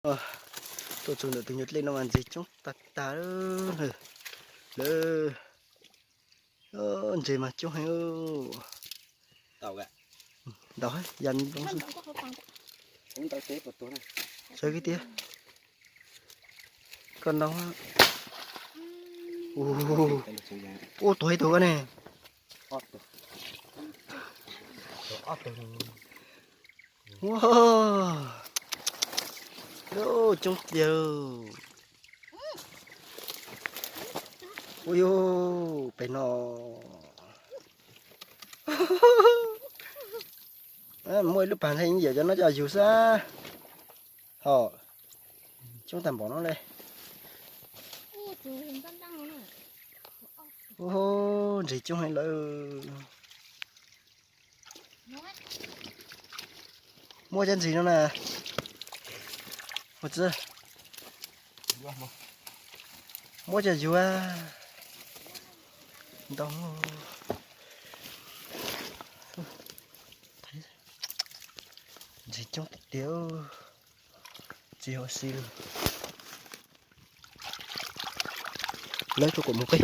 Tuaj txog ntawm tus nyuag dlej no mas ntses coob tag tag lawm. Ntses mas coob heev. Ntau, ya xwb. Sawv kiag tiag. Koj ntau. Ua tuag ib tug ne. Coob tiag. Ua yus pem no. Muaj ib lub pas ntxhais yawm cov no coj yus xwb. Ho coob tag npaum no li. Ntses coob heev lawm. Muab cov ntsis no na. Ua txi. Muab cov yuav ntau. Ntsis coob tiag tiag. Tsis ua si li. Lawv rau kuv mus qi.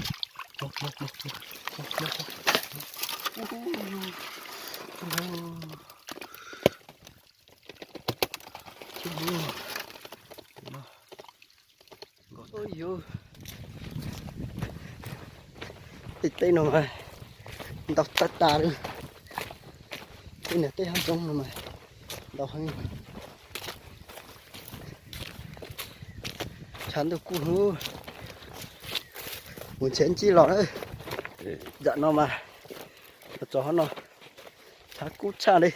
Tej teb no mas ntau tag tas li. Tej niag teb hav zoov no mas ntau heev. Tshav ntuj kub hnub, mus nrhiav ntsib los na. Yam no mas los txog hov no tshav kub tshaj li.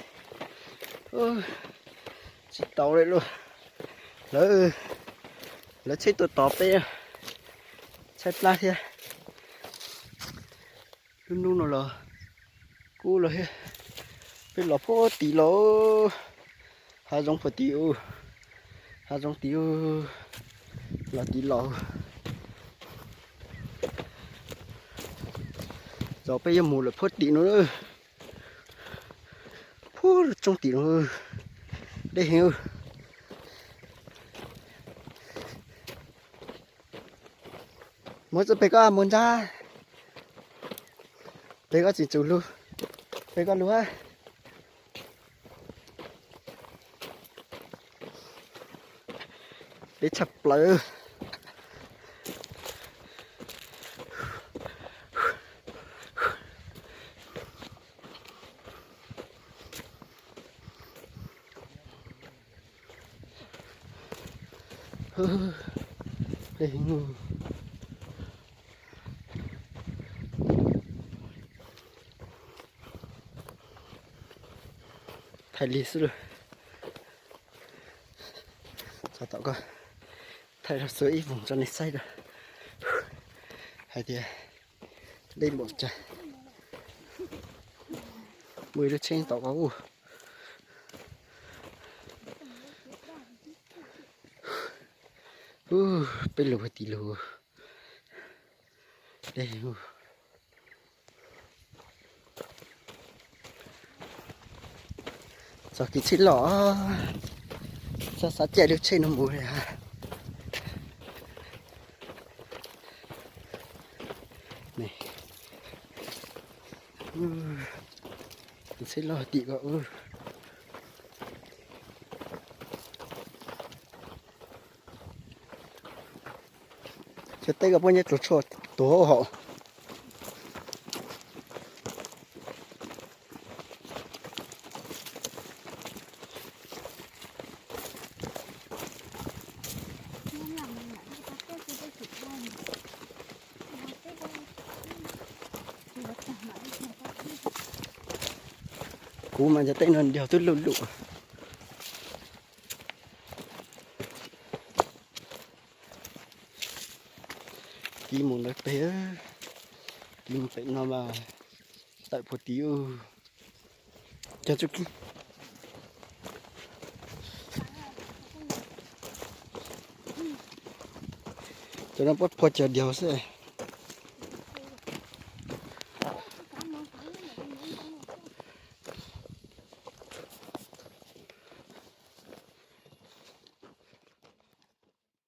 Tsis tau li lauj. Lawv, lawv tsheb tuaj tos peb, tshaib plab thiab. Lub hnub no los kub lawm thiab. Peb los puag tim los, hav zoov puag tim u, hav zoov tim u, los tim los. Txog peb yuav mus lawm puag tim no, puag tsoob tim no, deb heev. Muab txoj pem koj mus ntsab, pem koj tsis txus lug, pem koj lug. Deb tshaj plaws. Thaij li xwb lauj. Txog tom ko, thaij rau txhua ib voog tso nej saib rau hais tias deb npaum cas. Muaj ib lub tsheb tom ko ub. Peb lug puag tim lug. Txog kiv tsheb los, xav xav caij lub tsheb no mus li hab. Kiv tsheb los tim ko ub. Cov teb ko puab nyob tsuag tshuaj tuag hauv. Kuv mas cov teb no nrog twb luj luj. Kiv mus ntawd pem, kiv mus pem no mas tawm puag tid. Cov txuj kiv, cov no puab phua cog diaug xwb.